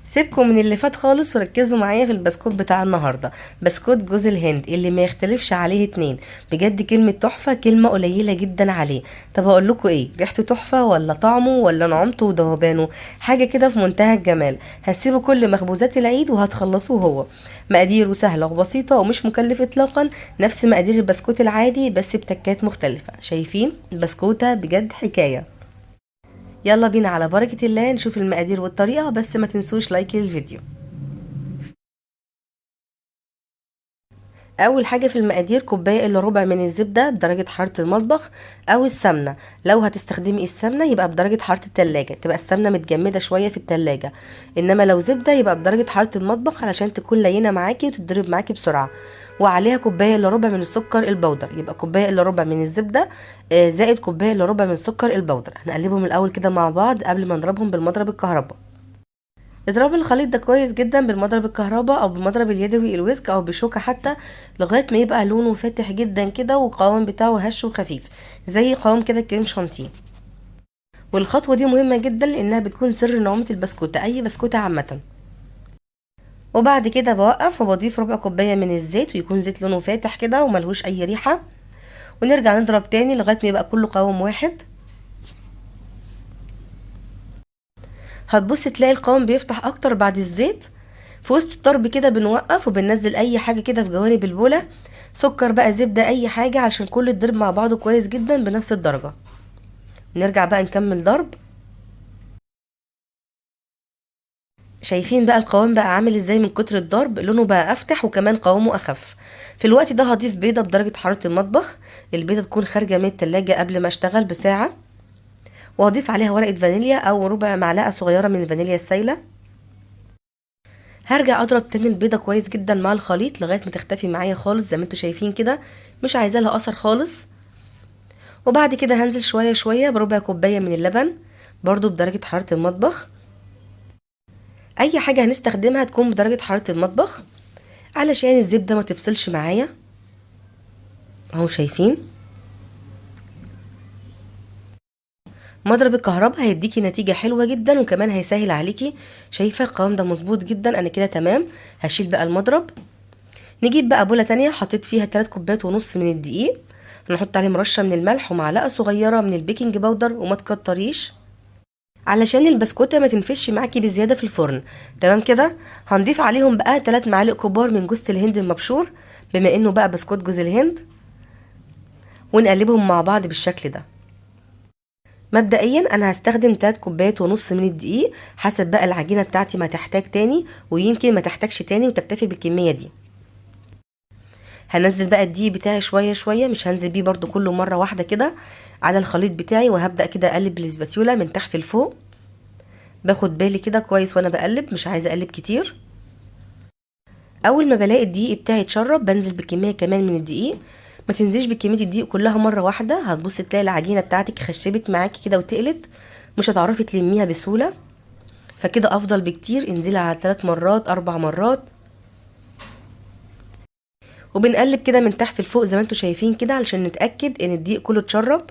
سيبكم من اللي فات خالص وركزوا معايا في البسكوت بتاع النهارده، بسكوت جوز الهند اللي ما يختلفش عليه اتنين. بجد كلمة تحفة كلمة قليلة جدا عليه. طب اقول لكم ايه، ريحته تحفة ولا طعمه ولا نعومته وذوبانه؟ حاجة كده في منتهى الجمال. هتسيبوا كل مخبوزات العيد وهتخلصوه هو. مقاديره سهلة وبسيطة ومش مكلف اطلاقا، نفس مقادير البسكوت العادي بس بتكات مختلفة. شايفين البسكوتة بجد حكاية. يلا بينا على بركة الله نشوف المقادير والطريقة، بس ما تنسوش like للفيديو. اول حاجة في المقادير كوباية الا ربع من الزبدة بدرجة حرارة المطبخ او السمنة. لو هتستخدمي السمنة يبقى بدرجة حرارة التلاجة، تبقى السمنة متجمدة شوية في التلاجة، انما لو زبدة يبقى بدرجة حرارة المطبخ علشان تكون لينة معاكي وتتضرب معاكي بسرعة. وعليها كوباية الا ربع من السكر البودر، يبقى كوباية الا ربع من الزبدة زائد كوباية الا ربع من السكر البودر. هنقلبهم الاول كده مع بعض قبل ما نضربهم بالمضرب الكهرباء. اضربي الخليط ده كويس جدا بالمضرب الكهرباء او بالمضرب اليدوي الويسك او بشوكة حتى، لغاية ما يبقى لونه فاتح جدا كده والقوام بتاعه هش وخفيف زي قوام كده الكريم شانتيه. والخطوة دي مهمة جدا لانها بتكون سر نعومة البسكوته، اي بسكوته عامة. وبعد كده بوقف وبضيف ربع كوباية من الزيت، ويكون زيت لونه فاتح كده وملهوش اي ريحه، ونرجع نضرب تاني لغاية ما يبقى كله قوام واحد. هتبصي تلاقي القوام بيفتح اكتر بعد الزيت. في وسط الضرب كده بنوقف وبننزل اي حاجة كده في جوانب البوله، سكر بقى زبدة اي حاجة، عشان كله يتضرب مع بعضه كويس جدا بنفس الدرجة. نرجع بقى نكمل ضرب. شايفين بقى القوام بقى عامل ازاي من كتر الضرب، لونه بقى افتح وكمان قوامه اخف. في الوقت ده هضيف بيضة بدرجة حرارة المطبخ، البيضة تكون خارجه من التلاجة قبل ما اشتغل بساعة، وهضيف عليها ورقة فانيليا او ربع معلقه صغيرة من الفانيليا السايله. هرجع اضرب تاني البيضة كويس جدا مع الخليط لغاية ما تختفي معايا خالص زي ما انتوا شايفين كده، مش عايزه لها اثر خالص. وبعد كده هنزل شوية شوية بربع كوباية من اللبن برضو بدرجة حرارة المطبخ. اي حاجة هنستخدمها تكون بدرجة حرارة المطبخ علشان الزبدة ما تفصلش معايا. اهو شايفين مضرب الكهرباء هيديكي نتيجة حلوة جدا وكمان هيسهل عليكي. شايفه القوام ده مظبوط جدا، انا كده تمام. هشيل بقى المضرب. نجيب بقى بوله تانية حطيت فيها 3 كوبايات ونص من الدقيق، هنحط عليه مرشه من الملح ومعلقة صغيرة من ال baking powder، وما تكتريش علشان البسكوته ما تنفش معاكي بزيادة في الفرن. تمام كده. هنضيف عليهم بقى 3 معالق كبار من جوز الهند المبشور، بما انه بقى بسكوت جوز الهند، ونقلبهم مع بعض بالشكل ده. مبدئيا انا هستخدم 3 كوبايات ونص من الدقيق، حسب بقى العجينة بتاعتي ما تحتاج تاني، ويمكن ما تحتاجش تاني وتكتفي بالكمية دي. هنزل بقى الدقيق بتاعي شوية شوية، مش هنزل بيه برده كله مرة واحدة كده على الخليط بتاعي. وهبدا كده اقلب بالاسباتيولا من تحت لفوق، باخد بالي كده كويس وانا بقلب، مش عايزه اقلب كتير. اول ما بلاقي الدقيق بتاعي اتشرب بنزل بكمية كمان من الدقيق. ما تنزليش بكمية الدقيق كلها مرة واحدة، هتبصي تلاقي العجينة بتاعتك خشبت معاكي كده وتقلت، مش هتعرفي تلميها بسهولة. فكده افضل بكتير انزلي على 3 مرات 4 مرات. وبنقلب كده من تحت لفوق زي ما انتوا شايفين كده علشان نتاكد ان الدقيق كله اتشرب.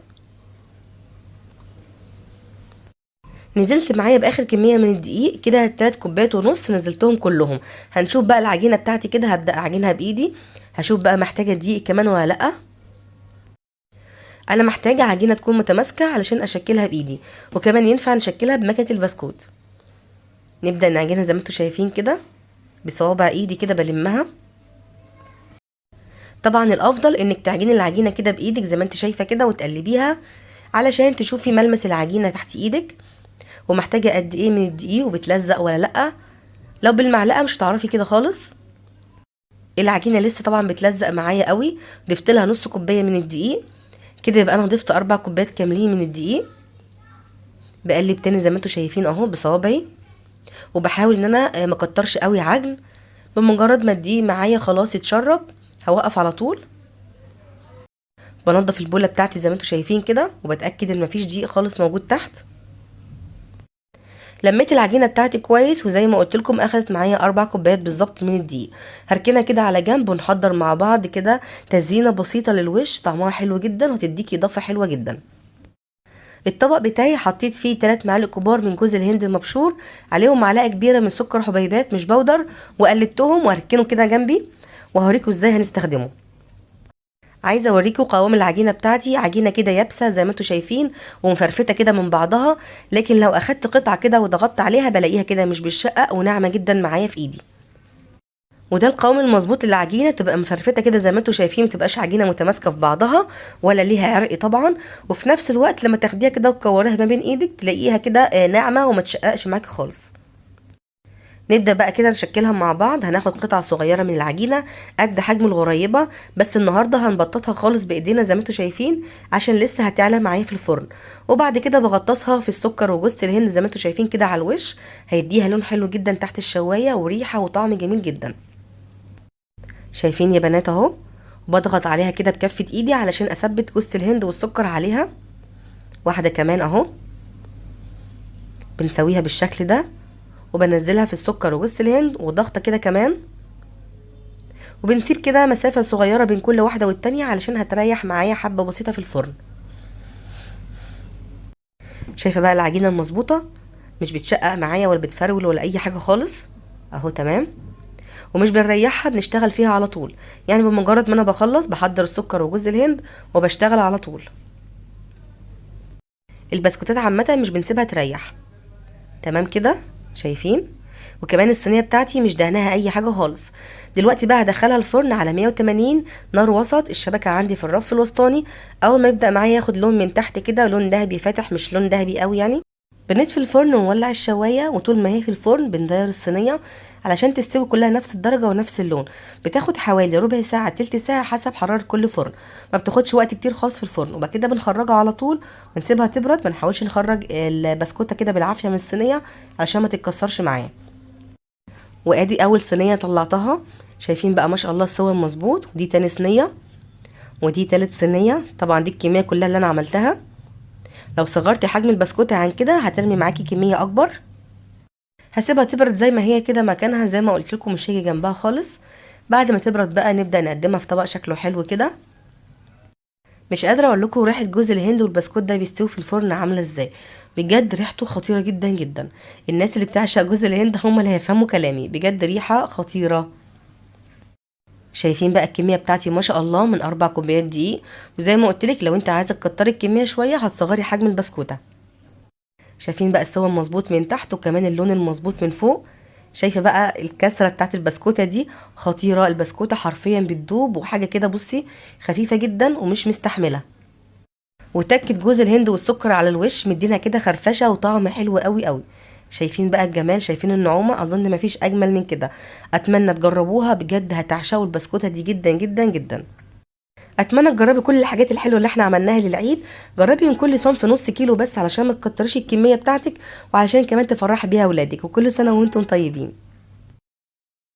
نزلت معايا باخر كمية من الدقيق كده 3 كوبايات ونص، نزلتهم كلهم. هنشوف بقى العجينة بتاعتي كده، هبدا اعجنها بايدي، هشوف بقى محتاجه دقيق كمان ولا لا. انا محتاجه عجينه تكون متماسكة علشان اشكلها بايدي، وكمان ينفع نشكلها بمكنه البسكوت. نبدا نعجنها زي ما انتوا شايفين كده بصوابع ايدي كده بلمها. طبعا الافضل انك تعجني العجينة كده بايدك زي ما انت شايفه كده وتقلبيها علشان تشوفي ملمس العجينة تحت ايدك ومحتاجة قد ايه من الدقيق وبتلزق ولا لا. لو بالمعلقه مش هتعرفي كده خالص. العجينة لسه طبعا بتلزق معايا قوي، ضفت لها نص كوباية من الدقيق كده، يبقى انا ضفت 4 كوبايات كاملين من الدقيق. بقلب تاني زي ما انتوا شايفين اهو بصوابعي، وبحاول ان انا ما اكترش قوي عجن. بمجرد ما الدقيق معايا خلاص يتشرب هوقف على طول. بنضف البوله بتاعتي زي ما انتوا شايفين كده، وبتاكد ان مفيش دقيق خالص موجود تحت. لميت العجينة بتاعتي كويس، وزي ما قلت لكم اخدت معايا 4 كوبايات بالظبط من الدقيق. هركنها كده على جنب ونحضر مع بعض كده تزيينه بسيطة للوش، طعمها حلو جدا وهتديكي اضافه حلوة جدا. الطبق بتاعي حطيت فيه 3 معالق كبار من جوز الهند المبشور، عليهم معلقه كبيرة من سكر حبيبات مش بودر، وقلبتهم وهركنه كده جنبي وهوريكم ازاي هنستخدمه. عايزه اوريكم قوام العجينة بتاعتي، عجينه كده يابسة زي ما انتم شايفين ومفرفته كده من بعضها، لكن لو اخدت قطعه كده وضغطت عليها بلاقيها كده مش بتشقق وناعمه جدا معايا في ايدي. وده القوام المظبوط للعجينه، تبقى مفرفته كده زي ما انتم شايفين، ما تبقاش عجينه متماسكة في بعضها ولا ليها عرق طبعا، وفي نفس الوقت لما تاخديها كده وتكوريها ما بين ايدك تلاقيها كده ناعمة وما تشققش معاكي خالص. نبدأ بقى كده نشكلها مع بعض. هناخد قطعة صغيرة من العجينة قد حجم الغريبة، بس النهاردة هنبططها خالص بإيدينا زي ما انتم شايفين عشان لسه هتعلى معايا في الفرن. وبعد كده بغطسها في السكر وجوزة الهند زي ما انتم شايفين كده على الوش، هيديها لون حلو جدا تحت الشواية وريحة وطعم جميل جدا. شايفين يا بنات اهو، بضغط عليها كده بكفة ايدي علشان اثبت جوزة الهند والسكر عليها. واحدة كمان اهو، بنسويها بالشكل ده وبنزلها في السكر وجوزة الهند وضغطة كده كمان، وبنسيب كده مسافة صغيرة بين كل واحدة والتانية علشان هتريح معايا حبة بسيطة في الفرن. شايفة بقى العجينة المظبوطة مش بتشقق معايا ولا بتفرول ولا اي حاجة خالص اهو، تمام. ومش بنريحها، بنشتغل فيها على طول، يعني بمجرد ما انا بخلص بحضر السكر وجوز الهند وبشتغل على طول. البسكوتات عامة مش بنسيبها تريح، تمام كده شايفين. وكمان الصينية بتاعتي مش دهناها اي حاجة خالص. دلوقتي بقى هدخلها الفرن على 180 نار وسط، الشبكة عندي في الرف الوسطاني. اول ما يبدا معايا ياخد لون من تحت كده، لون ذهبي فاتح مش لون ذهبي قوي يعني. بنطفي الفرن ونولع الشوايه، وطول ما هي في الفرن بندير الصينية علشان تستوي كلها نفس الدرجة ونفس اللون. بتاخد حوالي ربع ساعة تلت ساعة حسب حرارة كل فرن، ما بتاخدش وقت كتير خالص في الفرن. وبعد كده بنخرجها على طول ونسيبها تبرد، ما نحاولش نخرج البسكوته كده بالعافية من الصينية علشان ما تتكسرش معايا. وادي اول صينية طلعتها، شايفين بقى ما شاء الله السوا مظبوط. ودي تاني صينية، ودي تالت صينية. طبعا دي الكمية كلها اللي انا عملتها. لو صغرتي حجم البسكوته عن كده هترمي معاكي كمية اكبر. هسيبها تبرد زي ما هي كده مكانها زي ما قلت لكم، مش هيجي جنبها خالص. بعد ما تبرد بقى نبدا نقدمها في طبق شكله حلو كده. مش قادرة اقول لكم ريحه جوز الهند والبسكوت ده بيستوي في الفرن عامله ازاي، بجد ريحته خطيرة جدا جدا. الناس اللي بتعشق جوز الهند هم اللي هيفهموا كلامي، بجد ريحه خطيرة. شايفين بقى الكمية بتاعتي ما شاء الله من 4 كوبايات دقيق. وزي ما قلت لك لو انت عايزه تكتري الكمية شوية هتصغري حجم البسكوته. شايفين بقى السوا المظبوط من تحت وكمان اللون المظبوط من فوق. شايفه بقى الكسرة بتاعت البسكوته دي خطيرة، البسكوته حرفيا بتدوب وحاجه كده بصي خفيفة جدا ومش مستحمله. وتكه جوز الهند والسكر على الوش مدينا كده خرفشه وطعم حلو قوي قوي. شايفين بقى الجمال، شايفين النعومه، اظن مفيش اجمل من كده. اتمنى تجربوها بجد، هتعشقوا البسكوته دي جدا جدا جدا. اتمنى تجربي كل الحاجات الحلوة اللي احنا عملناها للعيد. جربي من كل صنف نص كيلو بس علشان ما تكتريش الكمية بتاعتك، وعلشان كمان تفرحي بيها اولادك. وكل سنة وانتم طيبين.